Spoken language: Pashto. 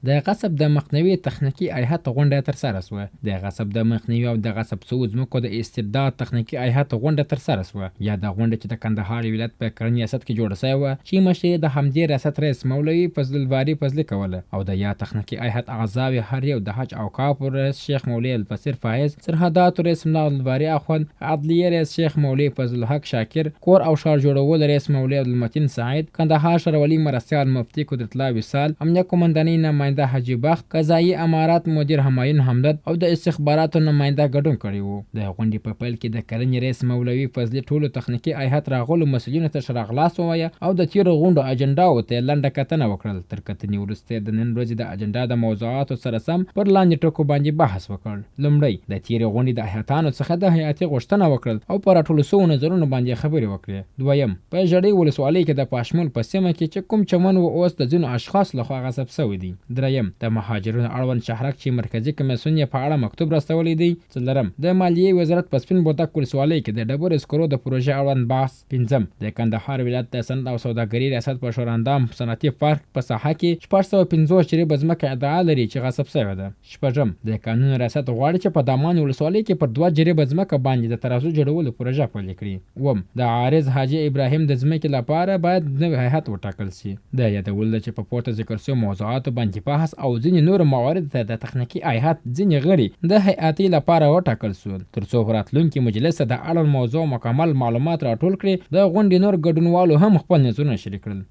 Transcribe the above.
د غصب د مخنیوي تخنیکي هیئت غونډه ترسره شوه. د غصب د مخنیوي او د غصب شوو ځمکو د استرداد تخنیکي هیئت غونډه ترسره شوه. یاده غونډه چې د کندهار ولایت په کرنې ریاست کې جوړه شوې وه چې مشري یې د همدې ریاست رئیس مولوي فضل الباري فضلي کوله او د یاد تخنیکي هیئت اعضاوې هر یو د حج اوقافو رئیس شیخ مولوي البصیر فایز، سرحداتو رئیس ملا عبدالباري اخوند، عدلیې رئیس شیخ مولوي فضل الحق شاکر، کور او ښار جوړولو رئیس مولوي عبدالمتین سعید، کندهار ښاروالۍ مرستیال مفتي قدرت الله وصال، امنیه قومندانۍ نماینده حاجي بخت، قضايي امارت مدیر همایون همدرد او د استخباراتو نماینده ګډون کړی وو. د غونډې په پیل کې د کرنې رئیس مولوي فضلي ټولو تخنیکي هیئت راغلو مسؤلینو ته ښه راغلاست ووایه او د تېرو غونډو اجنډاوو ته یې لنډه کتنه وکړل، تر کتنې وروسته یې د نن ورځې د اجنډا د موضوعاتو سره سم پر لاندې ټکو باندې بحث وکړ. لومړی، د تېرې غونډې د هیئتانو څخه د هیئتي غوښتنه وکړل او په راټولو شوو نظرونو باندې یې خبرې وکړې. دویم، په ژړۍ ولسوالۍ کې د پاشمول په سیمه کې چې کوم چمن و اوس د ځینو اشخاصو لخوا غصب شوی دی. درېیم، د مهاجرینو اړوند شهرک چې مرکزي کمېسیون یې په اړه مکتوب راستولی دی. څلورم، د مالیې وزارت په سپین بولدک ولسوالۍ کې د ډبرو سکرو د پروژې اړوند بحث. پنځم، د کندهار ولایت د صنعت او سوداګرۍ ریاست په شوراندام صنعتي پارک په ساحه کې 650 جریبه ځمکه ادعا لري چې غصب شوې ده. شپږم، د کانونو ریاست غواړي چې په دامان ولسوالۍ کې پر 2 جریبه ځمکه باندې د ترازو جوړولو پروژه پلې کړي. اووم، د عارض حاجي ابراهیم د ځمکې لپاره باید نوی هیئت وټاکل شي. د یادولو ده چې په پورته ذکر شویو موضوعاتو باندې بحث او ځینې نورو مواردو ته د تخنیکي هیئت ځینې غړي د هیئتۍ لپاره وټاکل شول تر څو په راتلونکي مجلس ته د اړوند موضوع مکمل معلومات راټول کړي. د غونډې نور ګډونوالو هم خپل نظرونه شریک کړل.